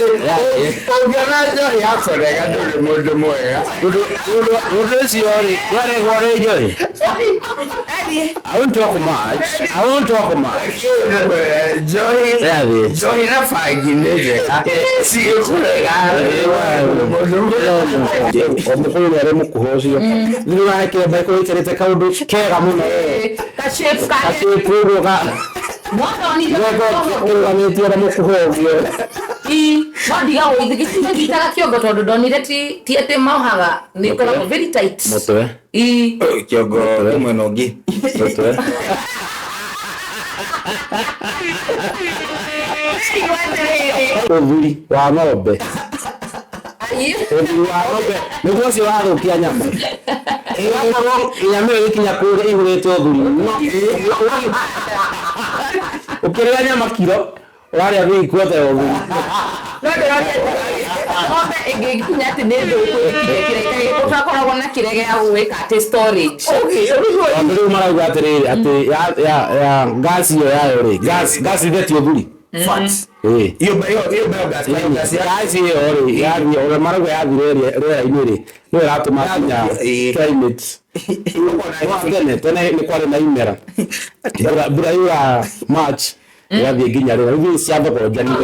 Ũngĩona njohi ya kũrega ndũrĩ mũndũ mwega. Mũndũ ũcio rĩ, waregwo nĩ njohi. I won't talk much. I won't talk much. Njohi Yaani. njohi na bangi nĩ njega cigĩkũrega mũndũ mwega. Mũkũyũ nĩ arĩ mũkuhũ ũcio. Nĩ ũrakĩra mbaikũ ĩkĩrĩte kaũndũ kega mũno. Kashape kake. Gacĩpu ũguo ga Mwathonire. kĩrũgamĩtio na mũkuhũ ũguo. Ii, no ndiga gũgĩtaga kĩongo tondũ ndonire ti atĩ mohaga nĩ ĩkoragwo very tight. Mũtwe. Ii. Kĩongo kĩ mwena ũngĩ. Mũtwe. Ũthuri wa ng'ombe. Ai. Ũthuri wa ng'ombe nĩguo ũcio wathũkia nyama. Ĩgakorwo nyama ĩyo ĩgĩkinya kũrĩa ĩihũrĩte ũthuri. Ũkĩrĩa nyama kiro ũrarĩa thiri ya ũthuri. No ndĩroria ng'ombe ĩngĩkinya atĩ nĩ thũku ĩkinye kĩrĩa ũtakoragwo na kĩrĩa gĩa gwĩka atĩ storage. Tondũ rĩu marauga atĩrĩrĩ atĩ ya gas ĩyo yayo rĩ, gas ithe ti ũthuri. Fat. Ĩĩ. Iyo iyo biogas biogas ya Gas ĩyo rĩ, yathiĩ ũrĩa marauga yathire rĩera-inĩ rĩ, nĩyo ĩratũma nginya Ĩĩ. climate. Tene tene nĩ kwarĩ na imera. Mbura yura March ĩgathiĩ nginya rĩera. Rĩu cia thogonjani. Nĩ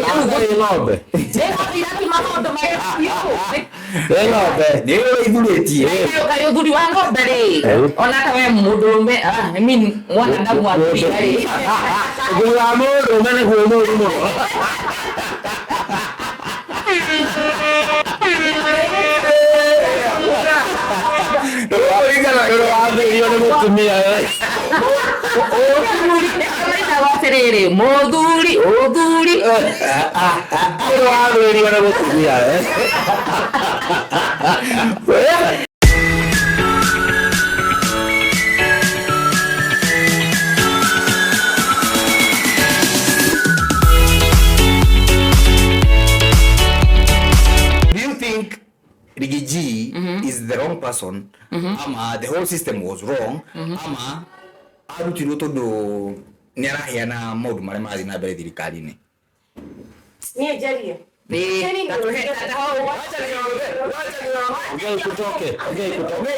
ng'ombe. Nĩ ng'ombe iratũma maũndũ maya biũ. Nĩ ng'ombe. Nĩ ĩyo ithurĩtie. Kaĩ ũthuri wa ng'ombe rĩ, ona ta we mũndũrũme, I mean mwanadamu wa thuri rĩ. Ũthuri wa mũndũrũme nĩguo mũũru mũno. Kũringana Ũndũ wathĩrio nĩ mũtumia. Nĩkamarĩkaga atĩrĩrĩ, mũthuri, ũthuri. Ũndũ wathĩrio nĩ mũtumia. Do you think Riggy G is the wrong person ama the whole system was wrong ama arutirwo tondu nĩ araheana maũndũ marĩa marathiĩ na mbere thirikari-inĩ? Niĩ njarie. Ĩĩ. Niĩ nĩ Ongea ikutoke. Ongea ikutoke.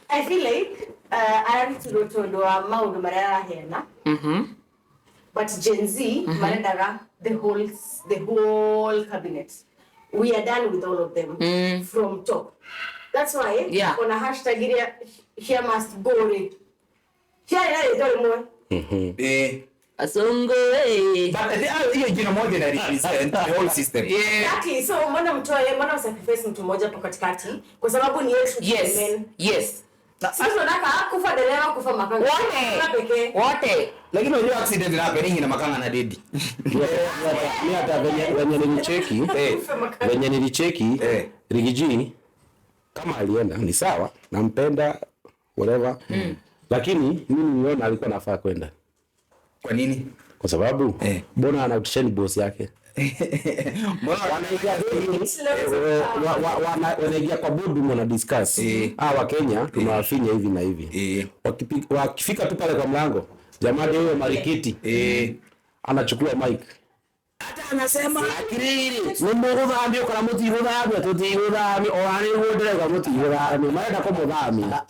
I feel like ararutirwo tondũ wa maũndũ marĩa araheana but Gen Z marendaga the whole cabinet. We are done with all of them from top. That's why ona hashtag iria here must go rĩ ciarĩ na rĩtwa rĩmwe. Eh, Asongo eh. but hiyo jina moja ina represent the whole system. Exactly. So mbona mtoe, mbona msacrifice mtu mmoja hapo katikati kwa sababu ni yetu Yes. men. Yes. Sisi tunataka kufa dereva, kufa makanga. Wote. Pekee. Wote. Lakini unajua accident ina happening na makanga na dedi. Mi hata venye nilicheki venye nilicheki Eh. Riggy G kama alienda ni sawa, nampenda whatever, lakini mimi niliona alikuwa nafaa kwenda Kwa nini? kwa sababu Eh. mbona anautisheni boss yake Mbona wanaingia kwa boardroom wana discuss Eh. ah, wa Kenya tunawafinya hivi na hivi Eh. Wakifika tu pale kwa mlango, jamaa huyo marikiti Eh. anachukua mic Hata anasema atiriri nĩ mũgũthamio kana mũtigũthamio tũtigũthamio ona nĩguo ndĩrauga mũtigũthamio marenda kũmũthamia na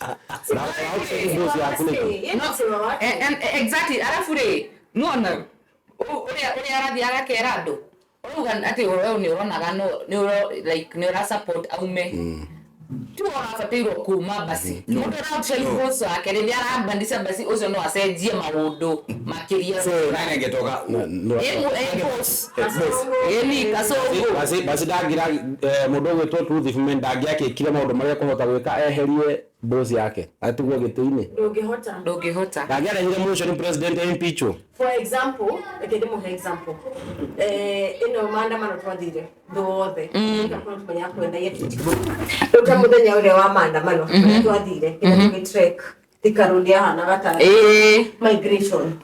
boss yaku nĩkĩ? Yeye ni kusema wake. Exactly. Arafu rĩ, nĩwona ũrĩa arathiĩ agakera andũ ũrauga atĩ we nĩ ũronaga no nĩ ũro like nĩ ũra support aume ti ũrabatairwo kuma basi mũndũ ũrautĩra boss wake rĩrĩa arabandisha basi ũcio no acenjie maũndũ makĩria so nani angetoka? Ĩ boss ĩni kasongo basi basi ndangira mũndũ ũgwĩtwo Truth Man ndangĩakĩkire maũndũ marĩa ekũhota gwĩka eherie boss yake atigwo gĩtĩ-inĩ Ndũngĩhota. ndũngĩhota ndangĩarehire motion president impeachwo For example, reke ndĩmũhe example. Ĩno maandamano twathire thĩ wothe Ngakorwo tũmenyaga kwenda yetu. Rĩu ta mũthenya ũrĩa wa maandamano marĩa twathire kĩrĩa tũgĩ trek Thika Road yahanaga ta ĩĩ migration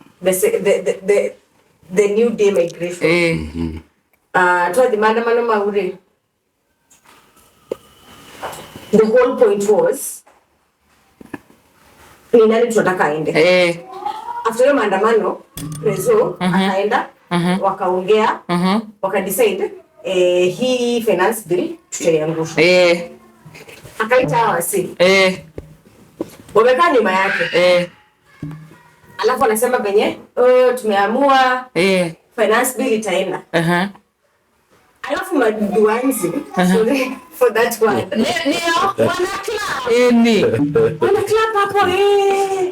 the new day migration. ĩĩ Twathi maandamano mau rĩ, the whole point was ni nani tunataka aende. Ĩĩ After hiyo maandamano, Prezo akaenda Wakaongea, wakadecide hii finance bill tutaiangusha. Akaita hawa wasi. Wamekaa nyuma yake. Alafu anasema venye tumeamua finance bill itaenda. Alafu maduanzi, sorry for that one. Ndio wana clap. Ni. Wana clap hapo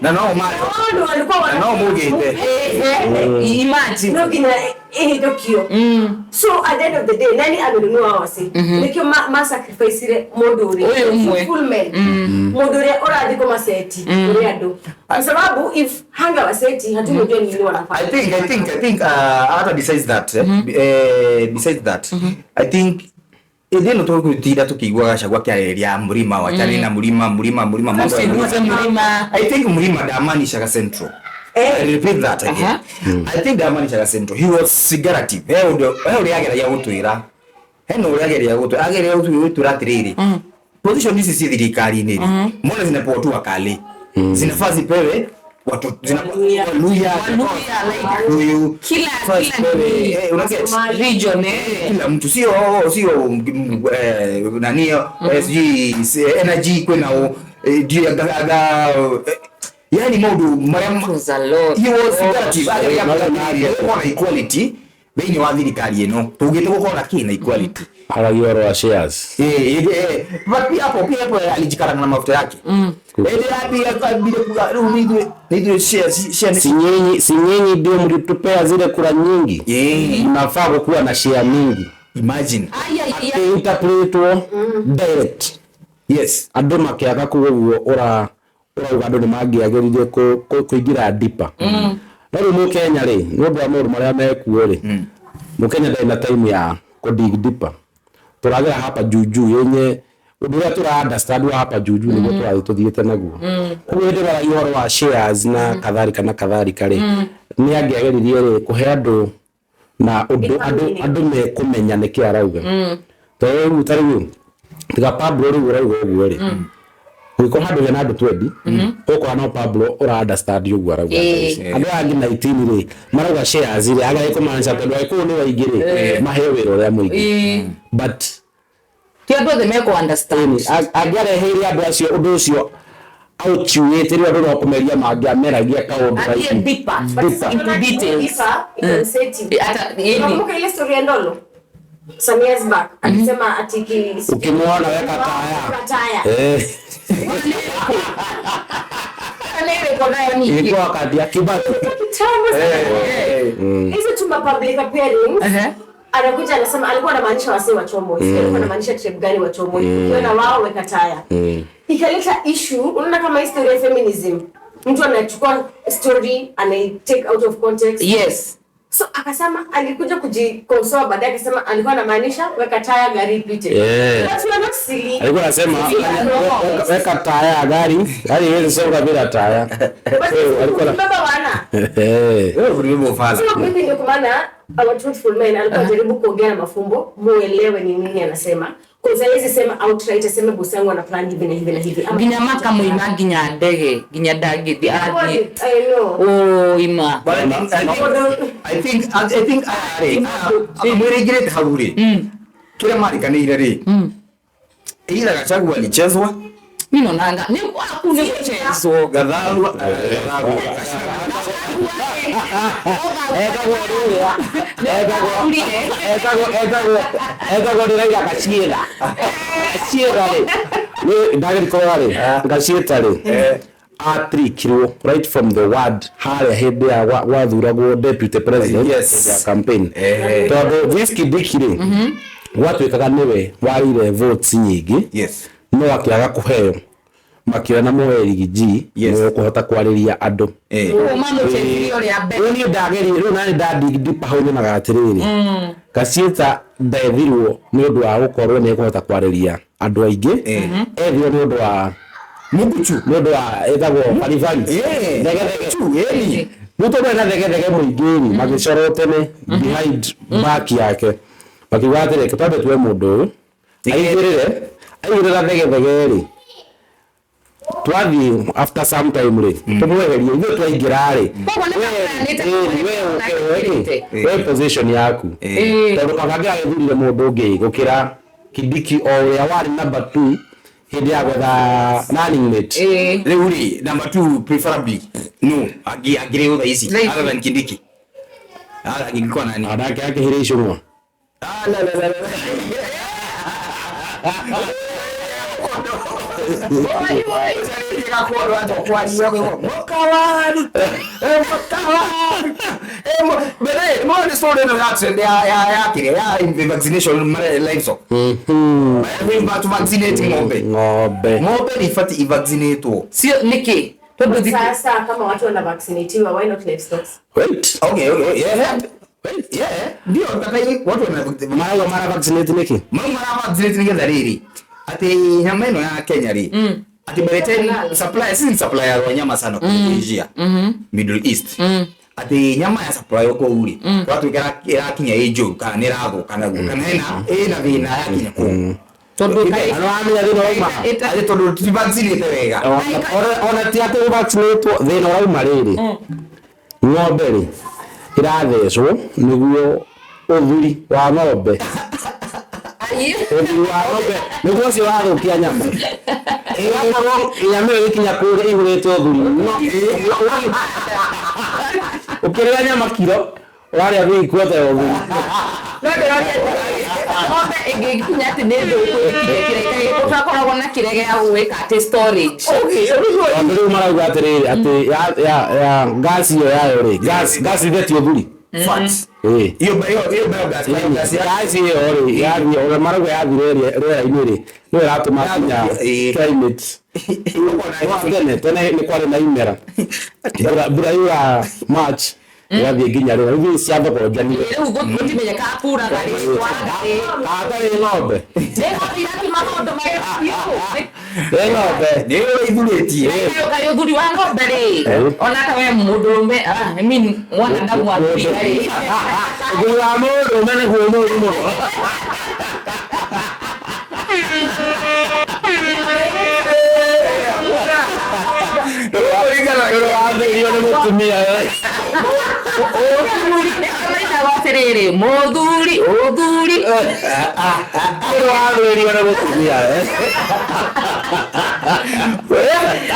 Na no ma. Ndio walikuwa wana. Na no mugende. Imagine. No kina Tokyo. So at the end of the day nani amenunua wasi? Nikio ma sacrifice ile moduri. Full men. Moduri ora thiko maseti uri andu. Kwa sababu if hanga waseti hatumejua ni nini wanafanya. I think hata besides that besides that I think ithino tugutinda tukigua Gachagua kiarĩrĩria mlima wachane na mlima mlima mlima mambo ya mlima. I think mlima ndamaanishaga central. I repeat that again. I think ndamaanishaga central. He was figurative. He ũrĩa ageragia gũtwĩra. He no ũrĩa ageragia gũtwĩra. Ageragia gũtwĩra atĩrĩrĩ. Position ici ci thirikari-inĩ rĩ. Mbona zinapewa tu wakali? Zinafaa zipewe watu Waluya like kila region kila mtu sio nani sijui energy kwena ndio aga yani maundu maria he was figurative ageragia equality thĩinĩ wa thirikari ĩno tũngĩte gũkorwo na kĩ na equality aragia ũhoro wa shares but pia hapo alijikaranga na mafuta yake. Si nyinyi ndio mlitupea zile kura nyingi. Mnafaa kuwa na share mingi. Imagine. Interpretwo direct. Yes. Andũ makĩaga kuga ũguo ũrauga andũ nĩ mangĩagĩrire kũingĩra deeper. No rĩu Mũkenya rĩ, nĩ ũndũ wa maũndũ marĩa mekuo rĩ, Mũkenya ndarĩ na time ya kũ dig deeper. Tũragera hapa juujuu yenye ũndũ ũrĩa tũra understand wa hapa juujuu nĩguo tũrathiĩ tũthiĩte naguo. Koguo hĩndĩ ĩrĩa ũhoro wa shares na kadhalika na kadhalika rĩ, nĩ angĩageririe rĩ kũhe andũ na ũndũ andũ mekũmenya nĩkĩ arauga. Tondũ rĩu ta rĩu tiga Pablo rĩu ũrauga ũguo rĩ, gũgĩkorwo handũ hena andũ 20 ũgũkora no Pablo ũra understand ũguo arauga. Andũ aya angĩ 19 rĩ marauga shares rĩ agagĩ kũmaanisha tondũ Agĩkũyũ nĩ aingĩ rĩ maheo wĩra ũrĩa mũingĩ. But ti andũ othe mekũ understand. Angĩareheire andũ acio ũndũ ũcio aũkiuĩte rĩu andũ no kũmeria mangĩameragia kaũndũ Athiĩ deeper into details. Unakumbuka ile story ya Ndolo? Some years back alisema ati ukimuona weka taya. Ilikuwa wakati ya Kibaki. Hizo tu public appearance. Anakuja anasema alikuwa anamaanisha wasee wachomwe. Alikuwa anamaanisha tribe gani wachomwe. Ukiona wao weka taya. Ikaleta issue, unaona kama history ya feminism. Mtu anachukua story ana take out of context. Yes. So akasema alikuja kujikonsoa baadaye akasema alikuwa anamaanisha weka taya gari ipite. But we are not silly. Alikuwa anasema weka taya gari, gari iweze songa bila taya. Alikuwa baba wana. Wewe ulibeba ufala. So mimi ndio kwa maana our truthful men alikuwa anajaribu kuongea na mafumbo, muelewe ni nini anasema. Kwa sababu sema outright aseme bosi yangu ana plan hivi na hivi na hivi. Nginya makamuima nginya ndege, nginya ndangĩthiĩ athiĩ. I know. Oh ima. But I think mwĩrĩngĩrĩte hau rĩ. Kĩrĩa marĩkanĩire rĩ. Ila Gachagua alichezwa. Mimi naonanga ni kwaku ni mchezo. Gadhalwa. Etagwo Raila Gaciĩra. Gaciĩra rĩ. Nĩ ndagĩrĩkorwo rĩ. Gaciĩta rĩ. Atrikirwo right from the word harĩa hĩndĩ ya gwathuragwo deputy president. Yes. Ya campaign. Tondũ this Kindiki rĩ gwatuĩkaga nĩwe warire votes nyingĩ. Yes. No akĩaga kũheo makiona muhe Riggy Yes. nĩ ũkũhota kwarĩria andũ. Rĩu niĩ ndageria rĩu nani ndandipa hau nyonaga atĩrĩrĩ Gaciĩta ndethirwo nĩ ũndũ wa gũkorwo nĩ ekũhota kwarĩria andũ aingĩ, ethirwo nĩ ũndũ wa Muguchu nĩ ũndũ wa ĩtagwo baribari thegethege mũtũ na thegethege mũingĩ rĩ magĩcorwo tene behind back yake makiuga atĩrĩ twambe tuwe mũndũ ũyũ aigĩrĩre aigĩrĩra thegethege rĩ Twathi after some time rĩ, tũmweherie ithuĩ twaingĩra rĩ. Koguo nĩ maheanĩte We we position yaku. Tondũ Kabangĩ agĩthurire mũndũ ũngĩ gũkĩra Kindiki o ũrĩa warĩ number 2 hĩndĩ ya gwetha running mate. Rĩu rĩ, number 2 preferably no angĩrĩ thaa ici Thaa ici. other than Kindiki. Angĩkuwa nani? Anake akĩhĩrĩ icũng'wa. Ah, la, la, la, la. Ng'ombe. Ng'ombe nĩ ibatiĩ ivaccinatwo. Sio nĩkĩ? Tondũ Sasa kama watu wana vaccinatiwa, why not livestock? Wait. Okay, okay, yeah. Yeah, ndio takai watu wana Marauga mara vaccinate nĩkĩ? mau mara vaccinate nĩgetha rĩrĩ atĩ nyama ĩno ya Kenya rĩ, atĩ by the time supply, sisi ni supplier wa nyama sana kũu Asia, Middle East, atĩ nyama ya supply kũu rĩ, gwatuĩka ĩrakinya ĩ njũru kana nĩ ĩrathũka naguo kana ĩna thĩna yakinya kũu. Tondũ Ano wamenya thĩna wauma? Atĩ tondũ ti vaccinate wega. Ona ti atĩ vaccinate thĩna ũrauma rĩrĩ, ng'ombe rĩ ĩrathecwo nĩguo ũthuri wa ng'ombe, ũthuri wa ng'ombe nĩguo ũcio wathũkia nyama, ĩgakorwo nyama ĩyo ĩgĩkinya kũrĩa ĩihũrĩte ũthuri. Ũkĩrĩa nyama kiro ũrarĩa three quarter ya ũthuri. No ndĩroria ng'ombe ĩngĩkinya atĩ nĩ thũku ĩkinye twakoragwo na kĩrĩa gĩa gwĩka atĩ storage. Tondũ rĩu marauga atĩrĩrĩ atĩ ya gas ĩyo yayo rĩ, gas ithe ti ũthuri. Fat. Ĩĩ. Hiyo hiyo biogas, biogas ya Gas ĩyo rĩ yathiĩ ũrĩa marauga yathire rĩera-inĩ rĩ, nĩyo ĩratũma nginya climate. Tene tene nĩ kwarĩ na imera, mbura yura March ĩgathiĩ nginya rĩu rĩu ciathogonjanire. Rĩu gũtimenyekaga kuraga rĩ, kwaraga rĩ. Hatarĩ ng'ombe. Nĩ ng'ombe iratũma maũndũ maya biũ. Nĩ ng'ombe. Nĩ ĩthurĩtie. Kaĩ ũthuri wa ng'ombe rĩ, ona ta we mũndũrũme, I mean mwanadamu wa thuri rĩ. Ũthuri wa mũndũrũme nĩguo mũũru mũno. Ũrĩa nĩ mũtumia. Nĩmainaga atĩrĩrĩ, mũthuri ũthuri. Ũrĩa wathĩrio nĩ mũtumia.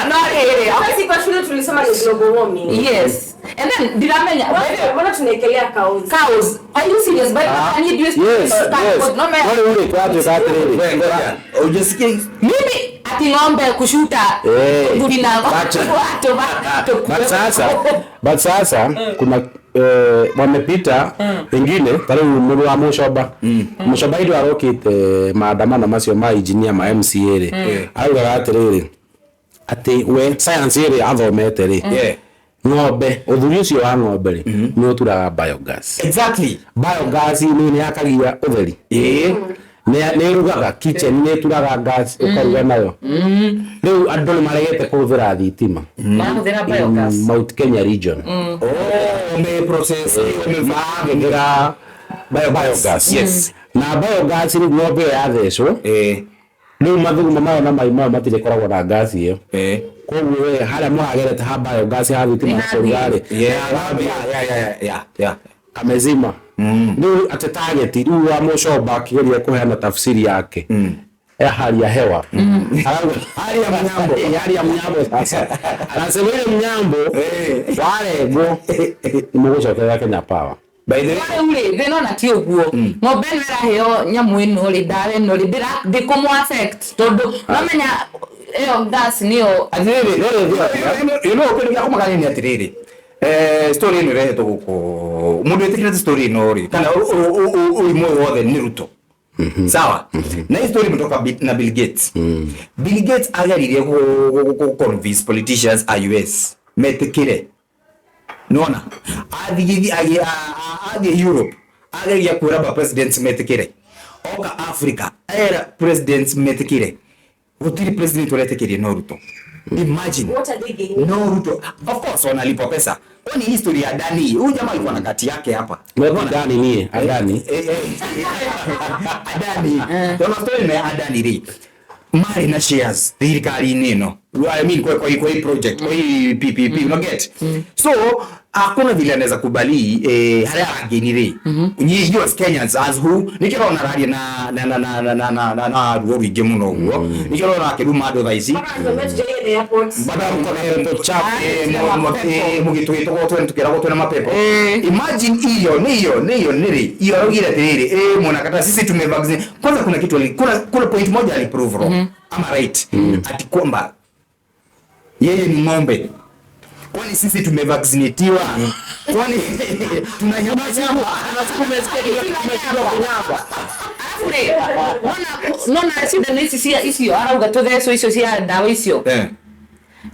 No rĩrĩ, Sasa kwa shule tulisoma ni global warming. Yes. And then ndiramenya Mbona tunaekelea cows? Cows. Are you serious? But I need you. Yes, yes. No me. No rĩu rĩ twatuĩka atĩrĩrĩ. Ujisikie Mimi ati ng'ombe kushuta ũthuri na watu But sasa kuna wamepita wengine ta rĩu mũndũ wa mũcoba mũcoba hĩndĩ arokĩte maandamano macio ma engineer ma MCA rĩ, araugaga atĩrĩrĩ atĩ we science ĩrĩa athomete rĩ, ng'ombe ũthuri ũcio wa ng'ombe rĩ nĩ ũturaga biogas. Exactly. Biogas nĩ yakagia ũtheri, nĩ ĩrugaga kitchen, nĩ ĩturaga gas ũkaruga nayo. Rĩu andũ nĩ maregete kũhũthĩra thitima. Marahũthĩra biogas. Mount Kenya region. Oh, me process marahũthĩra biogas. Yes. Na biogas rĩu ng'ombe ĩyo yathecwo rĩu mathugumo mayo na mai mayo matirĩkoragwo na gas ĩyo. Koguo we harĩa mũragerete ha biogas ha thitima na kũruga rĩ, Yeah. kamezima. Rĩu atĩ target rĩu wa mũcoba akĩgeria kũheana tafsiri yake ya hali ya hewa, Hali ya mnyambo. Hali ya mnyambo. Sasa anasema ile mnyambo warengwo nĩmũgũcokerera Kenya Power. By the way, Rĩu rĩ, thĩna ona ti ũguo, ng'ombe ĩno ĩraheo nyamũ ĩno rĩ, ndawa ĩno rĩ, ndĩkũmũ affect tondũ nomenya ĩyo gas nĩyo. Atĩrĩrĩ, you know kĩndũ gĩa kũmakania nĩ atĩrĩrĩ, story ĩno ĩrehetwo gũkũ, mũndũ wĩtĩkĩrĩte story ĩno rĩ, kana ũrimũ ũyũ wothe nĩ Ruto. Sawa. Na hii story imetoka na Bill Gates. Bill Gates ageririe ku convince politicians a US metĩkĩre. Nona athiĩ Europe ageria kwĩra ba presidents metĩkĩre, oka Africa era presidents metĩkĩre, gũtirĩ president ũretĩkĩrie no Ruto. Imagine. What are they gaining? No Ruto. Of course wanalipwa pesa. Kwani hii story ya Adani, huyu jamaa alikuwa na kati yake hapa. Adani ni Adani. Adani. Tuna story na Adani ri. Mari na shares thirikari-inĩ ĩno. I mean kwa hii project, kwa hii PPP, una get? So hakuna vile anaweza kubali haria ageni ri you as Kenyans as who nikirona raria na na na na na na na na na ruo ruingĩ mũno ũguo nikirona akĩruma andũ thaa ici. Mugitwitagwo twene tukiragwo twena mapepo. Imagine hiyo niyo niyo niri hiyo araugire atiriri mwanakata sisi tumevaccine kwanza. Kuna kitu kuna point moja aliprove wrong ama right, ati kwamba yeye ni ng'ombe, kwani sisi tumevaccinatiwa, kwani tunanyamaza? Alafu rĩ, nona cindano ici cia icio arauga tũthecwo icio cia ndawa icio,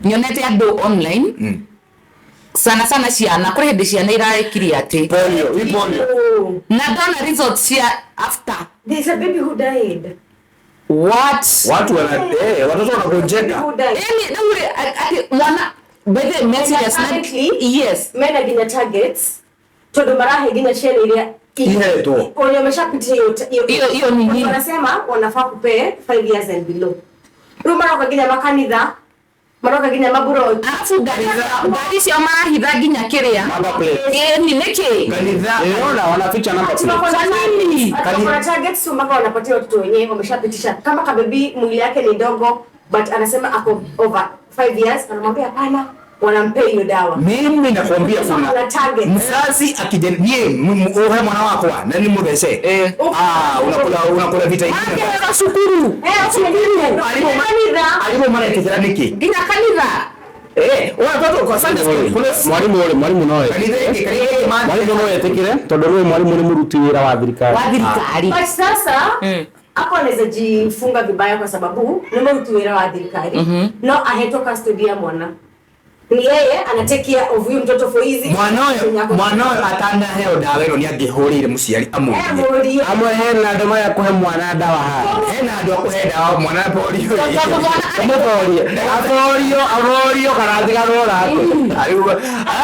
nyonete andũ online, sana sana ciana, kũrĩ hĩndĩ ciana iraĩkirie atĩ Polio, hii polio. Na ndona results cia after. There's a baby who died. What? Watu wana watoto wanagonjeka. Who died. Yani rĩu rĩ, atĩ mwana by the message Apparently, yes, mena nginya targets tondu marahe nginya ciana iria Ihetwo. wenye wameshapitia hiyo Hiyo- hiyo ni nini? Wanasema wanafaa kupee 5 years and below. Rĩu maroka nginya makanitha, maroka nginya maburo. Alafu ngari icio marahitha nginya kĩrĩa. Number plate. Ĩni nĩkĩ? Kanitha. Niliona wanaficha number plate. Kwa nini? Kuna targets tu mpaka wanapatia watoto wenyewe wameshapitisha. Kama kabebi mwili yake ni ndogo but anasema ako over 5 years, anamwambia hapana, wanampea hiyo dawa. Mimi nakwambia kuna Kuna target. mzazi akija nie uhe mwana wakwa na ni muthece, unakula vita ingine. Mangehera cukuru. Kanitha. Alimu maretikira niki? Nginya kanitha. Watoto kwa Sunday school kuna Mwarimu uri mwarimu no kanitha ingi, kanitha ingi man mwarimu no etikire tondu rĩu mwarimu nĩ mũruti wĩra wa thirikari. Wa thirikari. But sasa hapo anaweza jifunga vibaya kwa sababu ni mũruti wĩra wa thirikari, no ahetwo custody ya mwana ni yeye ana take care of huyu mtoto for easy. Mwana ũyũ atanaheo ndawa ĩno nĩ angĩhũrĩire mũciari amũrie. Amũrie. Amwe hena andũ maya kũhe mwana ndawa haha. Hena andũ a kũhe ndawa mwana polio. Tondũ mwana Mũborie aborio aborio kana atiganwo nake.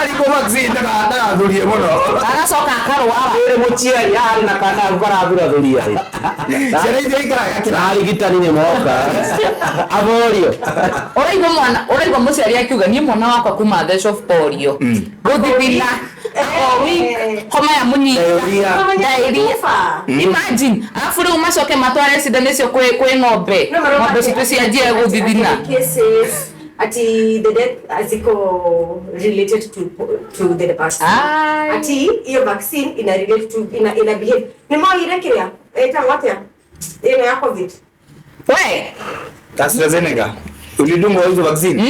Ariko vaccine ndagathurie mũno. Agacoka akarwara. Ĩrĩ mũciari arĩ na kana aku karathurathuria. Ciana icio ikaraga Na kĩrathi. arigitani nĩ moka aborio. Ũraigua mwana, ũraigua mũciari akiuga niĩ mwana wakwa kuma thecwo polio gũthithina o week, homa ya mũnyita. Diarrhea. Diarrhea. Imagine, alafu rĩu macoke matware cindano icio kwĩ ng'ombe, ng'ombe citũ cianjie gũthithina. Cases ati the death aziko related to the vaccine. Ai. Ati hiyo vaccine ina relate to ina behave ni moire kiria eta atia ina ya COVID. We. AstraZeneca ulidungwa hizo vaccine?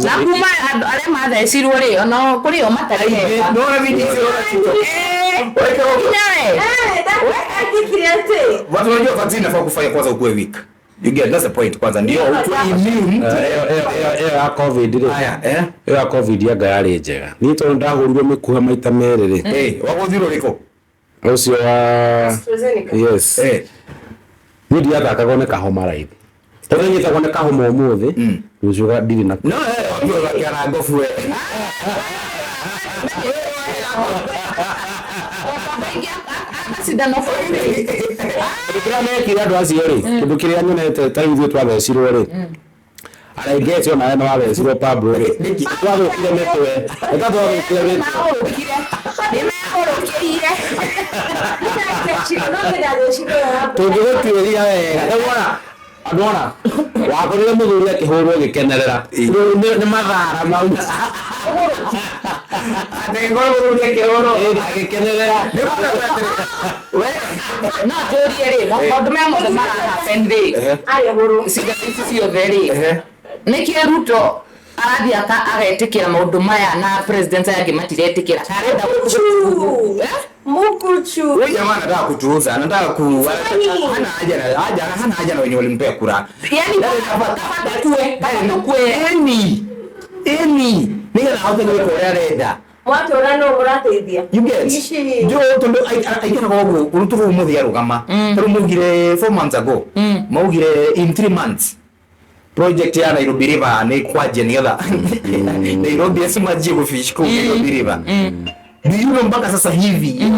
Na kuma andũ arĩa mathecirwo rĩ, ona kũrĩ o matarĩ. Ndona video hizo na TikTok. Weka huko. Nginya we. Eh, that kiria ati Watu wanajua vaccine inafaa kufanya kwanza ukuwe weak. You get, that's the point, kwanza ndio ukuwe immune. Ĩyo ya COVID rĩ, Haya, ĩyo ya COVID anga yarĩ njega niĩ tondũ ndahũrirwo mĩkuha maita merĩ rĩ. Waguthirwo rĩkũ? Ũcio wa AstraZeneca. Yes. Niĩ ndiathakagwo nĩ kahoma raithi tondũ nyitagwo nĩ kahoma ũmũthĩ, rũciũ ndirĩ na. No, ndio gakiara ngobu we. Cindano bũrũri. Kĩndũ kĩrĩa mekire andũ acio rĩ, kĩndũ kĩrĩa nyonete ta rĩu ithuĩ twathecirwo rĩ, araingĩ acio nawe nĩ wathecirwo Pablo rĩ, twathũkire mĩtwe, nĩ ta twathũkire mĩtwe. Nĩmaũrũkire, nĩmaũrũkĩire. Tũngĩgũtuĩria wega rĩu wona andũ ona wakorire mũthuri akĩhũrwo gĩkenerera. Rĩu nĩ mathara mau. Atengoro mũthuri akĩhũrwo. Agĩkenerera. No njũrie rĩ, maũndũ maya mothe marahappen rĩ, Aya huru. cindano ici ciothe rĩ, nĩkĩ Ruto arathiĩ agetĩkĩra maũndũ maya na president aya angĩ matiretĩkĩra? Arenda Mukuchu. Mukuchu. Huyu jamaa anataka kutuuza, anataka ku hana haja na haja hana haja na wenye walimpea kura. Yani kaba tukue, kaba tukue. Eni nigetha ahote gwĩka ũrĩa arenda. Mwatũra no mũrateithia. You get? Ici. Jo tondu aikaraga ũguo Ruto rĩu ũmũthĩ arũgama. Tarĩu maugire 4 months ago. Maugire in 3 months project ya Nairobi River nĩ kwanjia nigetha Nairobi acio manjie gũfish kũu Nairobi River. Do you know mpaka sasa hivi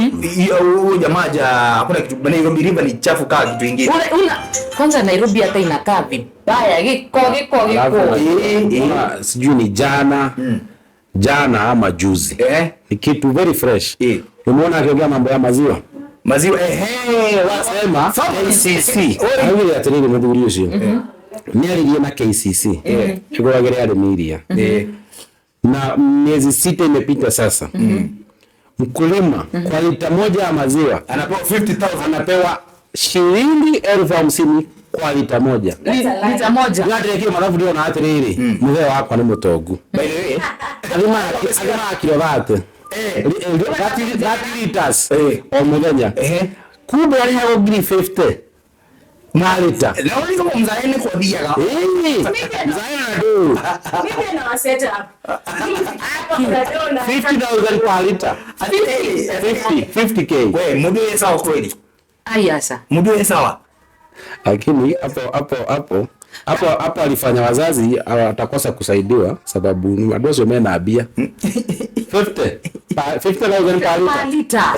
huyo jamaa ja hakuna kitu, Nairobi River ni chafu kaa kitu ingine. Una kwanza Nairobi hata inakaa vibaya, giko giko Alafu, giko. unaona, sijui ni jana jana ama juzi, ni kitu very fresh. Umeona akiongea mambo ya maziwa. Maziwa, ehe, Sema KCC augire atiriri muthuri ucio nĩaririe na KCC ĩgũragĩre arĩmi iria na miezi 6 imepita sasa. Mkulima kwa lita moja ya maziwa anapewa 50,000, anapewa shilingi 50,000 kwa lita moja. Lita moja. Ngatĩrĩkio mathabu ndĩrona atĩrĩrĩ, mũthee wakwa nĩ mũtongu. By the way, Athima kilo 30. 30 liters o mũthenya. Kumbe arĩhagwo ngiri 50 na lita. Leo ni kama mzaeni kwa diaga. Mzae na ndũru. Mimi na set up. Hapa kuna dona. 50,000 kwa lita. 50, 50K. We, mundu ye sawa kweli? Ai asa. Mundu ye sawa? Lakini hapo hapo hapo hapo hapo alifanya wazazi watakosa kusaidiwa sababu ni andũ acio mena mbia 50 50,000 per Per lita. lita.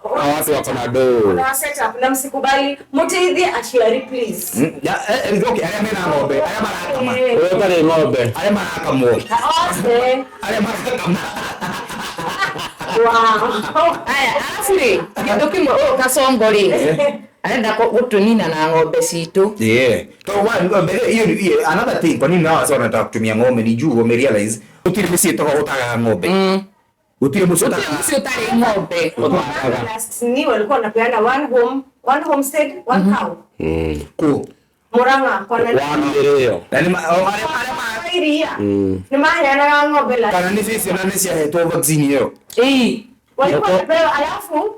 Hawa watu wako na doo. Na set up na msikubali muteithie aciari, please. Ya, okay, arĩa mena ng'ombe, arĩa marakama. Ũrĩa ũtarĩ ng'ombe. Arĩa marakamwo. Othe. Arĩa marakama. Wow. Aya, alafu rĩ, kĩndũ kĩmwe ũyũ Kasongo rĩ, arenda gũtũnina na ng'ombe citũ. Yeah. So one, mbere hiyo hiyo another thing, kwa nini hawa sasa wanataka kutumia ng'ombe ni juu wame realize gutire mĩciĩ ĩtoga ng'ombe. Gutire mũciĩ Gũtirĩ mũciĩ ũtarĩ ng'ombe. Last ni walikuwa wanapeana one home, one homestead, one cow. Kũ. Murang'a kwa nani? One mĩrĩo. Na nĩ o arĩa Iria. Nĩ maheanaga ng'ombe la. Kana nĩ ciana nĩ ciahetwo vaccine ĩyo. Ĩĩ. Walikuwa wanapewa, alafu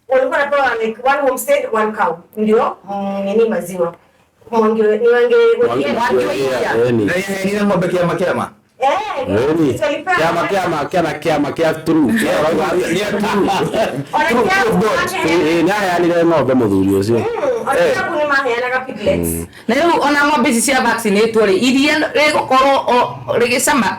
walikuwa wanapewa like one homestead, one cow. Ndio nini maziwa. Mwangi ni wange Eni. Na yaheanire ng'ombe kĩama kĩama. Eh, Eni. Kĩama kĩama kĩama kĩama kĩa true. Kĩa true. Ĩĩ, nĩaheanire ng'ombe mũthuri ũcio. Ona ni maheanaga piglets. Na rĩu ona ng'ombe ici cia vaccinatwo rĩ, iria rĩgũkorwo rĩgĩcama.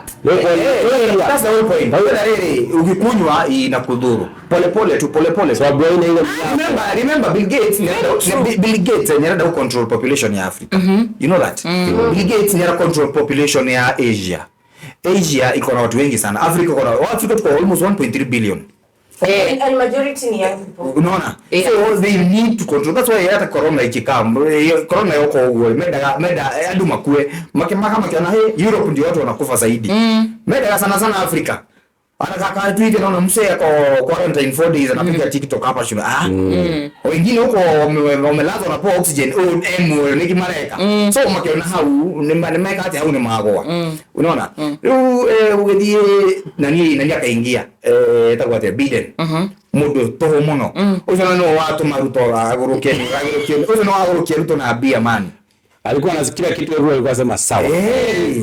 That's the whole point. Whether rĩrĩ ukikunywa inakudhuru. Pole pole tu, pole pole. Sababu aina ile Remember Bill Gates Bill Gates nĩarenda control population ya Africa. You know that? Bill Gates nĩara control population ya Asia. Asia iko na watu wengi sana. Africa iko na Africa tuko almost 1.3 billion. And majority ni young people. Unaona? Yeah. So they need to control. That's why hata corona ikikam, corona yoko ũguo mendaga menda andũ makue makĩmaka makiona hey, Europe ndio watu wanakufa zaidi. Mendaga sana sana Africa. Anakaka tweet naona msee ako quarantine 4 days anapiga TikTok hapa shule. Ah. Wengine huko wamelazwa wanapewa oxygen. Oh, M niki mareka. So makiona hau nĩ meka atĩ hau nĩ magwa. Unaona? Rĩu ũgĩthiĩ nani nani akaingia etagwo atĩa Biden. Mũndũ tũhũ mũno. Ũcio no watũma Ruto agũrũke agũrũkie. Ũcio no agũrũkie Ruto na mbia man. Alikuwa anasikia kitu Ruto alikuwa anasema sawa.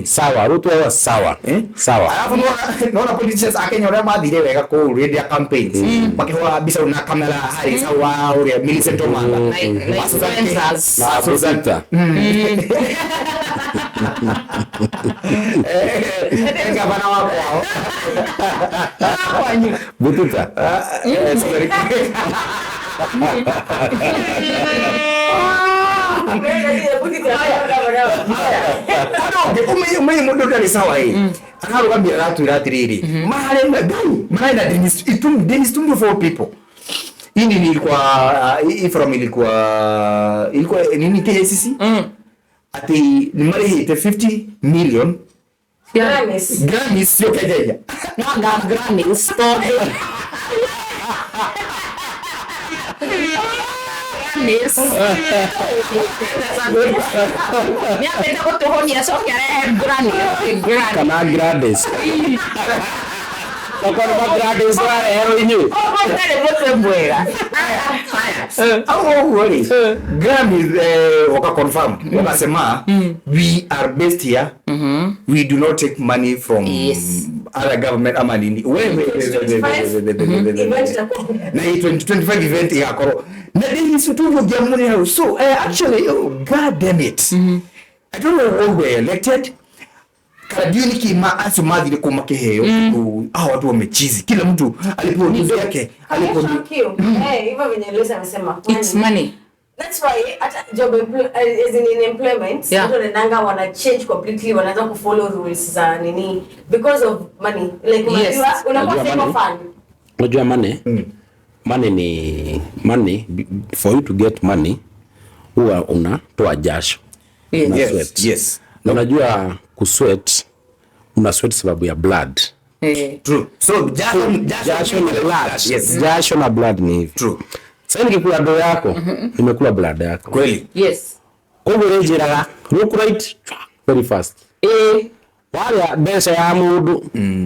Sawa, Ruto alikuwa sawa. Sawa. Alafu naona politicians a Kenya ũrĩa mathire wega kũu hĩndĩ ya campaigns makĩhũra mbica na Kamala Harris hau wa ũrĩa Millicent Omanga Na influencers. Na presenter. Gavana wa kwao. Kwanyu. Bututa. Sorry. Umenye mũndũ ũtarĩ sawa ĩ akarũgamia aratwĩra atĩrĩrĩ marenda ngai marenda Dennis Itumbi, Dennis Itumbi for people. Hii nini ilikuwa hii from ilikuwa nini KICC ati nĩ marĩhĩte 50 million Grammys. Grammys sio Kenya. No nga Grammys tondũ Grammys nĩambĩte gũtũhũnia acoke arehe Grammy Grammy. Kana Gladys. Okorwo ma Gladys wareherwo inyuĩ. Koguo ndarĩ mũtwe mwega. Au ũguo rĩ Grammys waka confirm wakasema we are based here, we do not take money from Yes. other government ama nini wewe Event itakuwa na hii 2025 event igakorwo na Dennis Itumbi ũngĩamũrĩ hau. So actually, oh, god damn it, I don't know who were elected. Kana ndiũĩ nĩkĩ acio mathire kũu makĩheo tondũ hao watu wamechizi. Kila mtu alipewa nusu yake, alipewa Thank you. Eh, hivyo venye Lucy amesema. It's money. That's why hata job as in employment, Yeah. watu wanaendanga wana change completely, wanaanza kufollow rules za nini because of money. Like Yes. unajua unakuwa Unajua money. sycophant. Unajua money, money ni money, for you to get money huwa unatoa jasho. Yes. Una Yes, sweat. yes. Na unajua kusweat, una sweat sababu ya blood. Eh. True. So jasho Jasho ni blood. Yes. Jasho na blood ni hivi. True. Sasa nikikula ndoo yako, nimekula blood yako. Kweli. Yes. Koguo rĩnjĩraga look right very fast. Eh. Warĩa mbeca ya mũndũ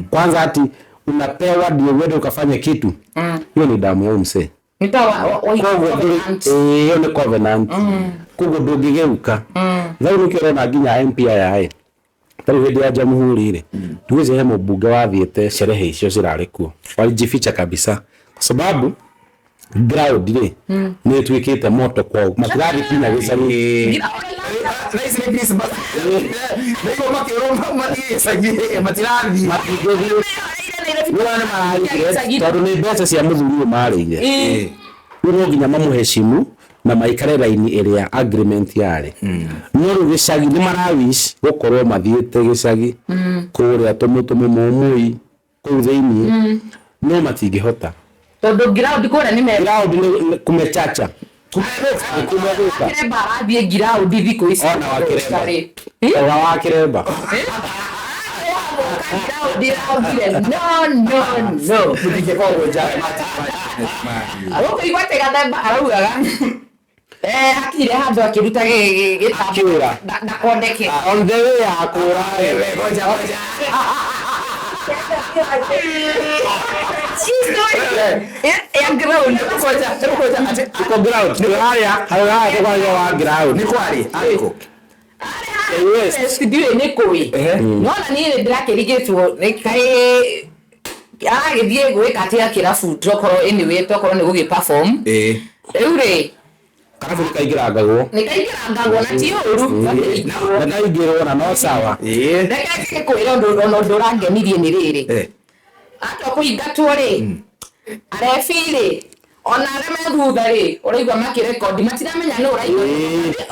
kwanza ati unapewa ndio uende ukafanye kitu hiyo ni damu ya huyu msee. Nĩ ta wa Koguo covenant. ĩĩ, ĩyo nĩ covenant. Koguo ndũngĩgeuka. Thau nĩkĩo ũrona nginya MP aya ĩ tarĩu hĩndĩ ya jamhuri rĩ ndigwĩciria he mũmbunge wathiĩte sherehe icio cirarĩ kuo walijificha kabisa kwa sababu ground rĩ nĩ ĩtuĩkĩte moto kwao matirathiĩ kinya gĩcagi. Ngira Thaa ici nĩ Christmas. Nĩguo makĩrwo mathiĩ gĩcagi matirathiĩ. Matingĩthiĩ. Nĩwona nĩ mararĩire tondũ nĩ mbeca cia mũthuri ũyũ marĩire. Eh. Rĩu no nginya mamũheshimu na maikare raini ĩrĩa agreement yarĩ. No rĩu gĩcagi nĩ marawish gũkorwo mathiĩte gĩcagi kũrĩa tũmũmũmũi kũu thĩiniĩ no matingĩhota. Tondũ ground kũrĩa nĩ me Ground nĩ kumechacha. Kumegũka. Kiremba arathiĩ ground thikũ ici. Ona wa Kiremba. Rĩ. Eh? Ona wa Kiremba. Ground iraugire no no no. Mũtingĩkorwo nja. Ũkũigua atĩ Gathemba araugaga eh akinyire handũ akĩruta gĩtambo Akĩũra. ndakoneke. On the way ya kũra. Ngoja ngoja. Ya ground. Ngoja ngoja ati Tuko ground. Harĩa harĩa tũkwaria wa ground. nĩ kwarĩ arĩkũ? West. Ndiũĩ nĩ kũĩ. Ehe. Nona niĩ nĩ ndĩrakĩrigĩtwo nĩ kaĩ aragĩthiĩ gwĩka atĩa kĩrabu tokorwo anyway tokorwo nĩ gũgĩ perform. Ĩĩ. Rĩu rĩ Karabu nĩ kaingĩrangagwo. nĩ kaingĩrangagwo na ti ũru. Na kaingĩrwo na no sawa. Ĩĩ. Reke ngĩkwĩre ũndũ ona ũndũ ũrangenirie nĩ rĩrĩ. Eh. Atua kũingatwo rĩ arebi rĩ ona arĩa me thutha rĩ ũraigua makĩrekondi matiramenya nũ ũraigua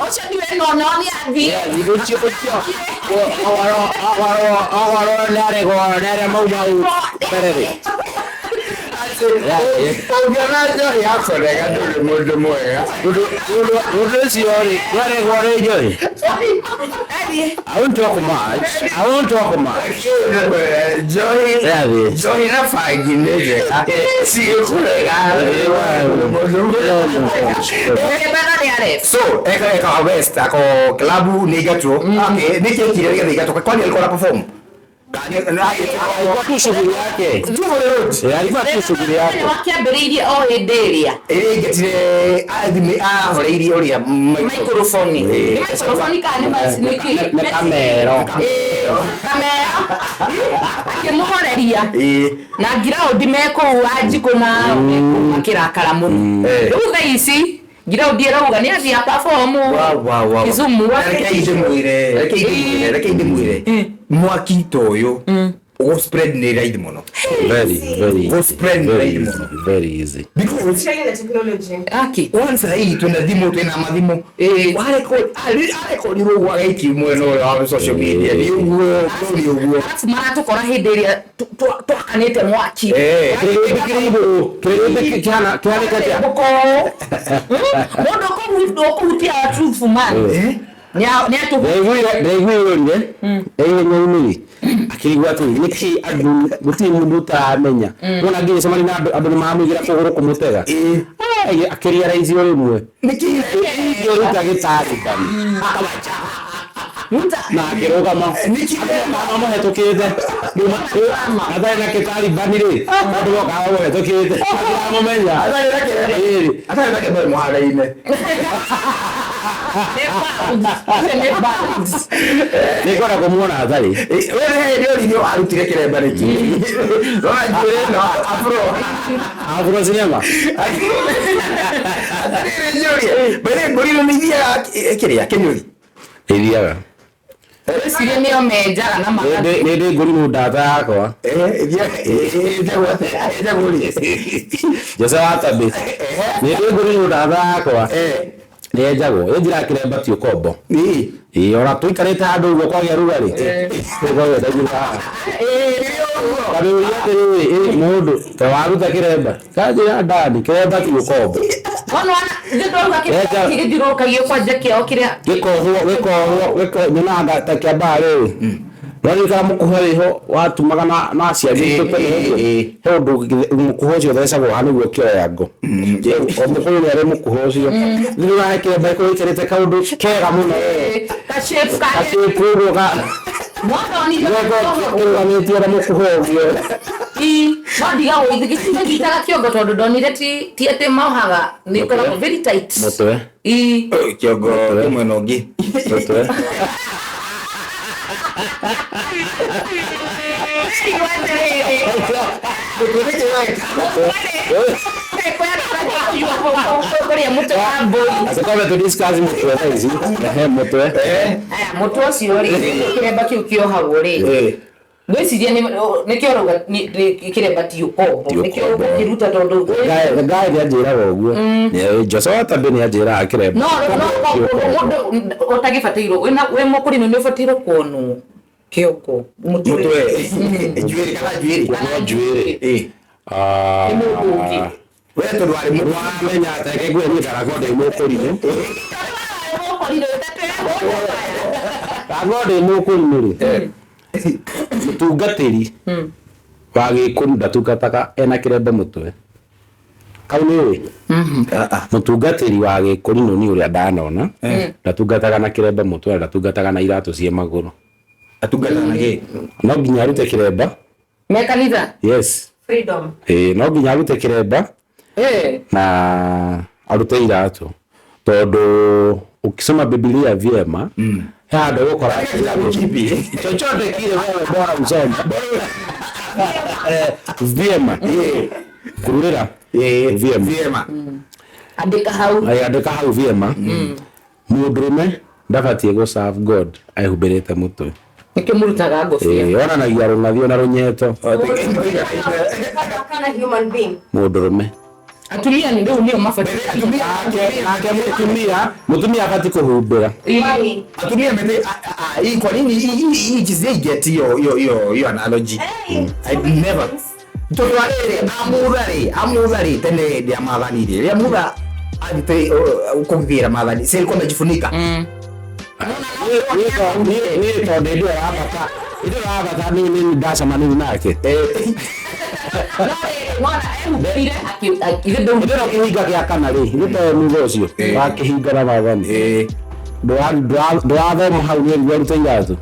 ũcio ndiwe no no nĩ athiĩ. Ũcio ũcio awarwo nĩ aregwo nĩ arĩa mauma mbere rĩ. Ũngĩona njohi yakũrega ndũrĩ mũndũ mwega. Mũndũ ũcio rĩ nĩaregwo nĩ njohi. I won't talk much. I won't talk much. Njohi Yathi. njohi na bangi nĩ njega cigĩkũrega mũndũ mwega. Ũkĩmena nĩ arebi. So eka eka West ako klabu nĩ ingatwo. Okay, nĩ kĩ kire gĩthe ingatwo kwani alikuwa na perform? Alikuwa tu shughuli yake. Tuvo the road. Eh, alikuwa tu shughuli yake. Wakĩambĩrĩirie o hĩndĩ ĩrĩa Ĩrĩa ingatire athime ahoreirie ũrĩa maikoroboni nĩ maikoroboni kana nĩ kĩ? Nĩ kamero. Kamera akĩmũhoreria Ĩĩ. na ngiraundi me kũu wanjikũ na mekũu makĩrakara mũno. Eh. Rĩu thaa ici ngiraundi ĩrauga nĩ athiĩ aperform Wa wa wa. Kisumu. Reke ndĩmwĩre, reke ndĩmwĩre, reke ndĩmwĩre. Mwaki ta ũyũ ũgũ spread nĩ raithi mũno. Very, very Go easy. spread Very right easy. mũno. Very easy. Because Especially na technology. Aki. once hii twina thimũ twina mathimũ Ĩĩ. arekorirwo ũguo agaikia mwena ũrĩa wa social media nĩ ũguo nĩ ũguo Arabu maratũkora hĩndĩ ĩrĩa twakanĩte mwaki. Eh. Kĩrĩndĩ kĩrĩ igũrũ. Kĩrĩndĩ kĩhana kĩhanĩte atĩa? Gũkorwo mũndũ ũkũhutia truth man Eh? nĩ atũhutia. Ndaiguire ũrire ihenya-inĩ rĩ akĩigua atĩ nĩkĩ andũ gũtirĩ mũndũ ũtaramenya wona ngĩgĩcemania na andũ andũ nĩ maramũigĩra kũgũrũ kũmũtega Ĩĩ. Akĩrealize o rĩmwe Nĩkĩ ingĩruta gĩtaribani na akĩrũgama Nĩkĩ mamũhetũkĩte atarĩ na gĩtaribani rĩ andũ mokaga mamũhetũkĩte matiramũmenya atarĩ na kĩremba Ĩĩ. atarĩ na kĩremba mũhanda-inĩ Nĩ bags. Nĩngwenda kũmuona atarĩ we nĩ hĩndĩ ũririo warutire kĩremba nĩkĩ rora njuĩrĩ ĩno afro afro cinema Atĩrĩrĩ njũrie mbere mbũri ĩno nĩ ithiaga kĩrĩa kĩnyũthi ithiaga Ngwĩciria nĩo menjaga na magathiĩ. Nĩ ndĩ ngũrimũ ndata yakwa. Jose wa Tabĩ. Nĩ ndĩ ngũrimũ ndata yakwa. Nĩ enjagwo. Ĩnjĩraga kĩremba ti ũkombo. Ĩĩ ona tũikarĩte handũ ũguo kwagĩa rugarĩ. Kwagĩa ndaigua haha. Kamĩũria atĩrĩrĩ, ĩ mũndũ ta waruta kĩremba. Kanjĩra ndani kĩremba ti ũkombo. Wona nĩ ndauga Enja. kĩrĩa gĩthiũrũrũkagio kwanja kĩao kĩrĩa Gĩkohwo nyonaga ta kĩambaga rĩrĩ. Nĩwaririkana mũkuha wĩho watumaga na aciari aitũ tene ũguo? He ũndũ mũkuha ũcio ũthecagwo haha nĩguo kĩoya ngo. O mũkũyũ nĩ arĩ mũkuha ũcio. Rĩu ũrahe kĩremba gĩkorwo gĩkĩrĩte kaũndũ kega mũno. ka shape ka Gacĩpu ũguo ka mwana kĩrũgamĩtio na mũkuha ũguo. No ndigagwo gĩtinyitaga kĩongo tondũ ndonire ti atĩ mohaga nĩ ũkoragwo very tight. Mũtwe. Ii. Kĩongo kĩ mwena ũngĩ. Mũtwe. Ndigwo atĩrĩrĩ. Kũrĩa mũtwe wa mbũri. Acha twambe tu discuss mũtwe thaa ici. Ehe, mũtwe. Aya, mũtwe ũcio rĩ, kĩremba kĩu kĩohagwo rĩ, ngwĩciria nĩkĩo ũrauga kĩremba ti ũkombo, Ti nĩkĩo ũkombo. ũgũkĩruta tondũ Ngai nĩ anjĩraga ũguo. Jose wa Tabĩ nĩ anjĩraga kĩremba. No no mũndũ ũtagĩbatairwo wĩ mũkũrinũ nĩ ũbatairwo kuonwo kĩongo mũtwe. Mũtwe. Njuĩrĩ kana njuĩrĩ? Kuonwo njuĩrĩ. Ĩ. Nĩ mũndũ ũngĩ. We tondũ warĩ mũndũ. Wamenya atĩ ngwĩre niĩ ndarakorwo ndĩ mũkũrinũ. Mũkũrinũ Ndakorwo ndĩ mũkũrinũ rĩ. Mũtungatĩri wa gĩkũrinũ ndatungataga ena kĩremba mũtwe. Kau nĩ ũĩ? Mũtungatĩri wa gĩkũrinũ nĩ ũrĩa ndanona ndatungataga na kĩremba mũtwe na ndatungataga na iratũ ciĩ magũrũ. Atungataga na kĩ? No nginya arute kĩremba. Me kanitha? Yes. Freedom. Ĩĩ no nginya arute kĩremba na arute iratũ tondũ ukisoma Biblia vyema he handũ ũgũkora chochote kile wewe bora usome vyema kururĩra vyema Vyema. Andĩka hau. Andĩka hau vyema. Mũndũrũme ndabatiĩ gũ serve God ehumbĩrĩte mũtwe. Nĩkĩo mũrutaga ngobia. Ĩĩ onanagia rũng'athio na rũnyeto. Kana human being. Mũndũrũme. Atumia nĩ rĩu nĩo mabatiĩ. Nake mũtumia abatiĩ kũhumbĩra. Why? Atumia mete hii kwa nini hii hii get hiyo hiyo hiyo hiyo analogy. I never. Tondũ rĩrĩ amutha rĩ tene hĩndĩ ya maathani rĩ rĩrĩa mutha athiĩte kũgĩra maathani si alikuwa amejifunika. Niĩ tondũ hĩndĩ ĩyo rabata hĩndĩ ĩyo rabata nĩ ndacemanirie nake. No rĩrĩ, mwana ehumbĩire ithe ndau Hĩndĩ ĩno kĩhinga gĩa kana rĩ ithe to mutha ũcio wa kĩhinga na maathani ndũrathoma hau nĩ ũrute iratũ.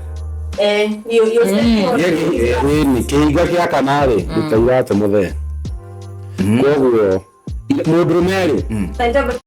You stepping on. Ĩni kĩhinga kĩa kana rĩ ruta iratũ mũthee. Koguo mũndũrũme rĩ Scientific.